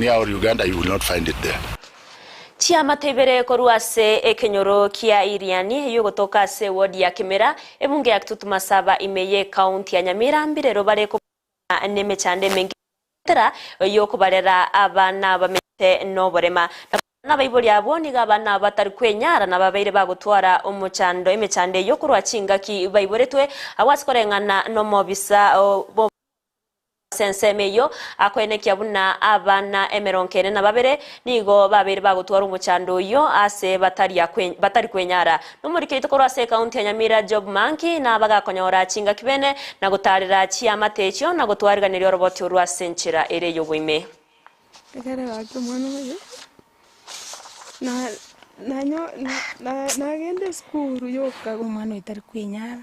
Tanzania or Uganda you will not find it there. Chiamate ibere korwa ase ekenyoro kia Iriani eyio egotoka ase ewodi ya Kimera, ebunge ya Kitutu Masaba ime y'ecounty ya Nyamira mbirero bare kobwatana nemechando emenge goetera y'okobarera abana bamenyete noborema. Na koreng'ana nabaibori abwo nigo abana aba batari kwenyara na babeire bagotwara omochando emechando eyio korwa chingaki baiboretwe agwo ase koreng'ana nomobisa Ase ensemo eyio akoenekia buna abana emerongo ene na babere nigo babeire bagotwara omochando oyio ase batari kwenyara. Nomoriki oito korwa ase ekaunti ya Nyamira Job Manki nabagakonyora chingaki bene na gotaarera chiamate echio na gotwariganeria oroboti orwo ase enchera ere y'oboime. Ekero gaki omwana oyo, na- nanyo na- nagenda esukuru yoka. Omwana oyo tari kwenyara,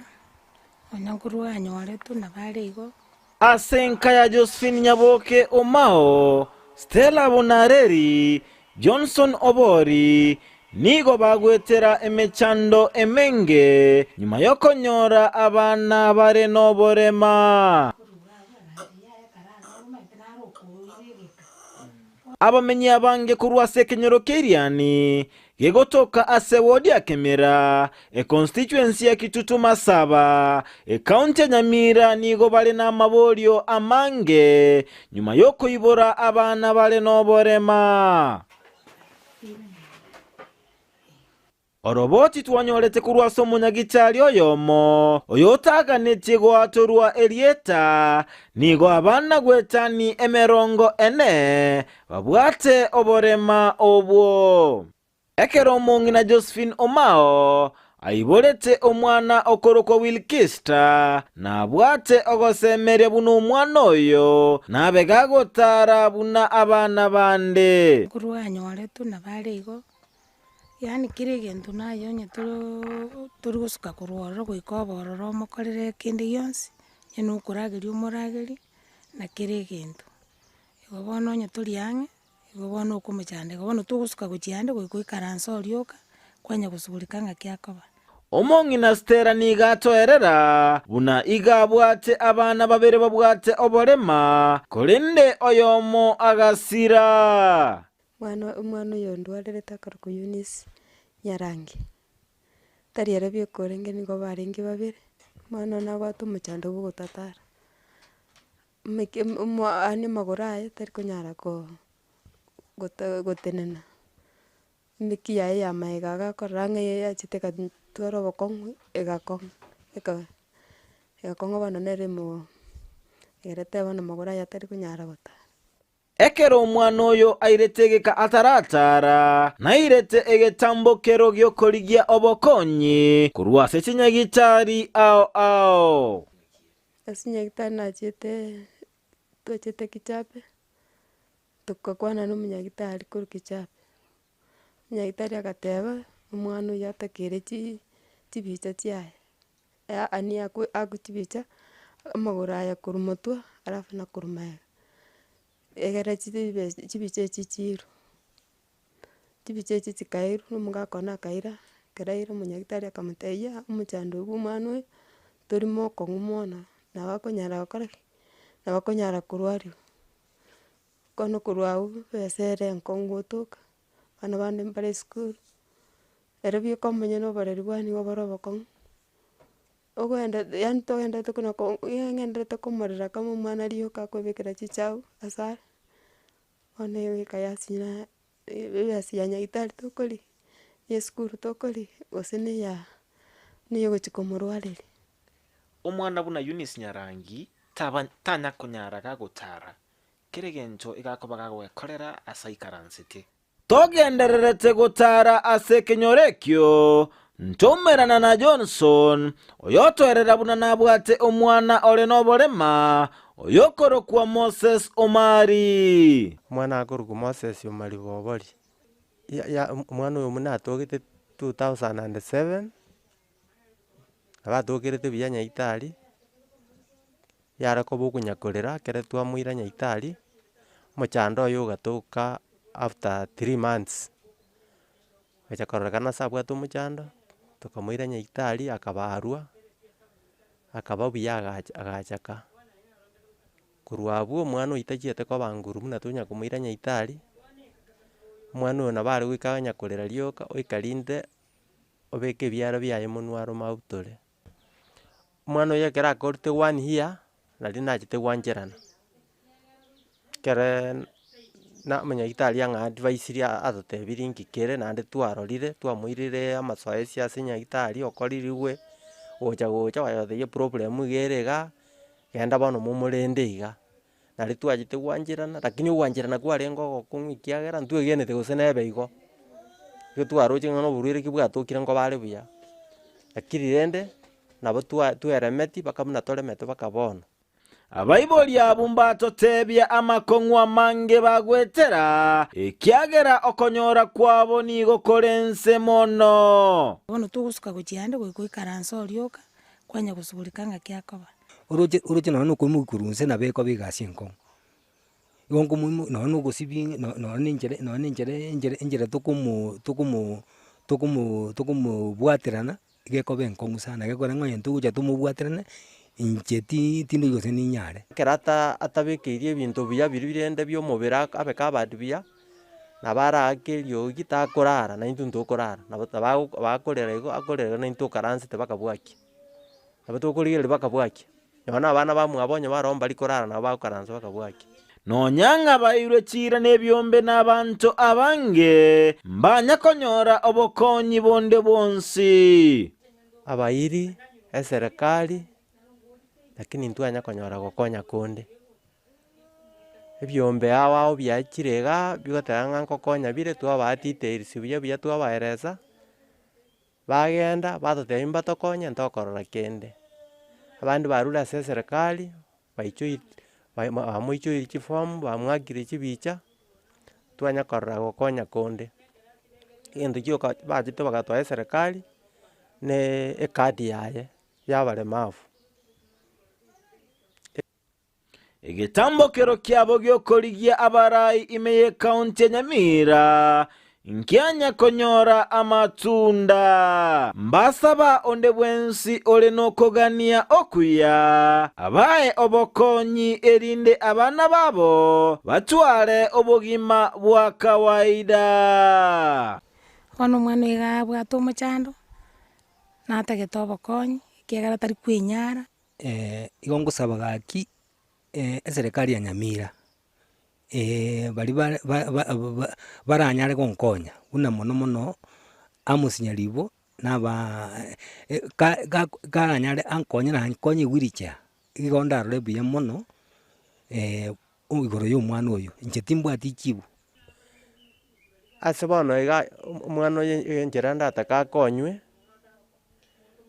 nonya nkorwa anyoretwe nabo are igo. Ase enka ya Josephine Nyaboke Omao, Stella Bonareri, Johnson Obori nigo bagwetera emechando emenge nyuma y'okonyora abana bare noborema. Abamenyi abange korwa ase ekenyoro kia Iriani gegotoka ase ward ya Kemera, econstituency ya Kitutu Masaba, ecounty ya Nyamira nigo bare namaborio amange nyuma yokoibora abana bare noborema. Oroboti twanyorete korwa ase omonyagitari oyomo oyotaganetie goatorwa erieta, nigo abana gwetani emerongo ene babwate oborema obwo. Ekero omong'ina Josephine Omao aiborete omwana okorokwa Wilkista, nabwate ogosemeria buna omwana oyo nabe gagotara buna abana bande. Korwa anyoretwe nabo are igo, Yaani kera egento naye onye toro tori gosuka korwa ororo goika obe ororo omokorere kende gionsi, onye na okorageria omoragerie, na kera egento. Igo bono onye tori ang'e, igo bono okomochandeka, bono togosuka gochia ande goika oikaranse oria oka, kwanya gosugurika ng'aki akoba. Omong'ina Stella nigo atoerera buna iga abwate abana babere babwate oborema, korende oyomo agasira. Omwana omwana oyo ondwarerete akarokwa Eunice Nyarangi, tari ere bieka orenge nigo barenge babere, omwana one nabwate omochando bwa ogotatara, omeke omo yaani amagoro aye tari konyara koo gota gotenena, emeki yaye ya maega iga akorora ng'a yachete egatwara obokong'u egakong'a eka egakong'a bono nere emo egerete bono amagoro aye atari konyara gotara. Ekero omwana oyo airete egeka ataratara, nairete egetambokero gi'okorigia obokonyi korwa ase chinyagitari ao ao. Ase nyagitari nachiete twachete kichape, tokakwana na omonyagitari korwa kichape, omonyagitari agateba, omwana oyio atakere chi chibicha chiaye, yaani akwe akwe chibicha, amagoro aya korwa motwe alafu na korwa magega, egere chibe chibicha echi chiirwe. Chibicha echi chikairwa, na omogaka one akaira, ekero aira omonyagitari akamotebia, omochando bwa omwana oyo, tori mokong'u mono, nabo akonyara gokora ki? Nabo akonyara korwariwa. Bono korwa abwo, ebesa ere enkong'u gotoka, abana bande mbare esukuru, ere bieka omonyene oboreri bwane nigo bore obokong'u. Ogoenda yaani togenderete kona ko ng'enderete komorera kama omwana rioka akoebekera chichabu ase are, bono egoika yasinyora egasi ya nyagetari tokorigia, ya esukuru tokorigia, gose na eya na eyogochia komorwareria. Omwana buna Eunice Nyarangi taba tanya konyara gagotara, kera egento egakoba gagoekorera ase aikaransete. Togendererete gotaara ase ekenyoro ekio, ntoumerana na Johnson, oyotoerera buna nabwate omwana ore noborema, oyokorokwa Moses Omari. Omwana akorokwa Moses Omari Bobori, ya ya omwana oyo buna atogete 2007, nabo atokerete buya nyaitari, yare koba okonyakorera ekere twamoira nyaitari, omochando oye ogatoka after 3 months, ogacha kororekana ase abwate omochando, tokamoira nyaitari akabarwa, akaba buya agacha agacha ka. Korwa abwo omwana oyio tachiete koba nguru buna tonya komoira nyaitari, omwana oyo nabo are goika onya korera rioka oika rinde obeke ebiara biaye monwe arome abutore. Omwana oyo ekero akorete one year, nari nachete gwancherana, ekereee na omonyagitari ang'a advice ria atotebirie nki kere naende twarorire twamoirire amasoesi ase nyagitari okoririgwe, gocha gocha bagatotebia eproblem iga ere igaa, genda bono momorende iga. Nari twachete gwancherana, lakini ogwancherana kwarenge ogokong'u ekiagera ntwegenete gose nebe igo, nigo twaroche ng'a na oborwaire ki bwatokire nkoba are buya, lakini rende, nabo twa tweremeti mpaka buna toremete mpaka bono. Abaibori abwo mbatotebia amakong'u amange bagwetera, ekiagera okonyora kwabo nigo kore nse mono. Bono togosuka gochia ande goika oikaranse orioka, kwanya gosugurika ng'aki akoba. Oroche oroche nonye na okoimokia korwa inse nabo ekoba egasi enkong'u. Igo nkomoimokia nonye na ogosibia no nonye na enchera nonye na enchera enchera enchera tokomo tokomo tokomo tokomobwaterana, iga ekoba enkong'u sana gekogera ng'a onye togocha tomobwaterane, inche ti tindoi gose ninyare. Ekero ata atabekeirie ebinto buya biria birende bia omobere ak abe covered buya, nabo araake eriogi takorara naintwe ntokorara, nabo nabo bakorera igo akorera igo naintwe tokaransete mpaka bwakia. Nabo tokorigereria mpaka bwakia, nonya na abana bamwabo onye baroo mbari korara nabo bagokaransa mpaka bwakia. Nonya ng'a bairwe chiira nebiombe nabanto abange, mbanya konyora obokonyi bonde bwonsi. Abairi, eserekari, lakini ntwanya konyora gokonya konde. Ebiombe ao ao biachire igaa, bigoteba ng'a nkokonya bire, twabaa details buya buya twabaeresa. Bagenda, batotebia mbatokonye ntokorora kende. Abande barure ase eserekari, baichoiri bamoichoiri chifomu, bamwakire chibicha, twanya korora gokonya konde. Egento gioka bachete bagatoa eserekari, na ekadi yaye ya abaremavu. Egetambokero kiabo gi'okorigia abarai ime y'ekaunti ya Nyamira nkianya konyora amatunda. Mbasaba onde bwensi ore nokogania okuya abae obokonyi erinde abana babo batware obogima bwa kawaida. Bono omwana oyo iga abwate omochando, natagete obokonyi, ekiagera tari kwenyara. Igo ngosaba gaki eserekari ya Nyamira, baria bare ba- ba- ba- baranyare gonkonya, buna mono mono Amos Nyaribo na abaa ka- ga- karanyare ankonye na ankonye ewheelchair, igo ndarore buya mono igoro ya omwana oyo, inche timbwati chibu. Ase bono iga omwana oyo enchera ndatake akonywe.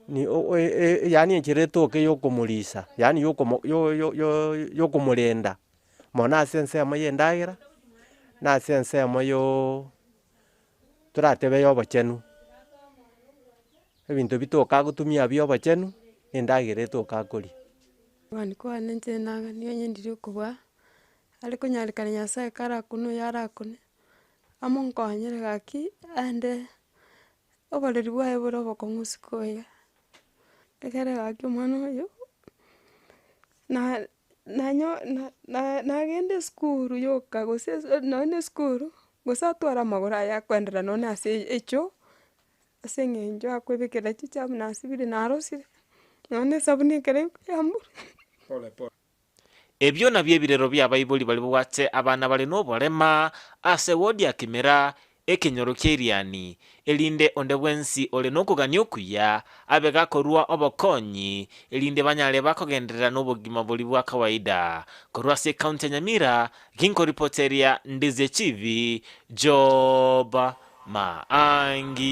Ni o- o- e- yaani enchera etoke ya okomorisa, yaani ya okomo yo- yo- yo ya okomorenda, mono ase ensemo ya endagera, na ase ensemo yooo toratebe ya obochenu. Ebinto bitoka agotumia bia obochenu, na endagera etoka akoria. Kwane kwane inche nagania onye ndiri okobua, are konyarekana Nyasaye karakune oyo arakune, amonkonyere gaki aende. Oboreri bwaye bore obokong'u isiko iga, ekere gaki omwana oyo, na- nanyo na- na- nagenda esukuru yoka gose ase nonye na esukuru, gose atware amagoro aye akoenderera nonye na ase echoo, ase eng'encho akoebekera chichafu nasibire narosire, nonye na esabuni ekere yambura. Ebio nabio ebirero bi'abaibori baria babwate abana bare noborema ase wodi ya Kimera, ekenyoro kia Iriani, erinde onde bwensi ore nokogania okuya abe gakorua obokonyi, erinde banyare bakogenderera nobogima boria bwa kawaida. Korwa ase ekaunti ya Nyamira, ginkoripoteria Ndizie Chibi, Job Maangi.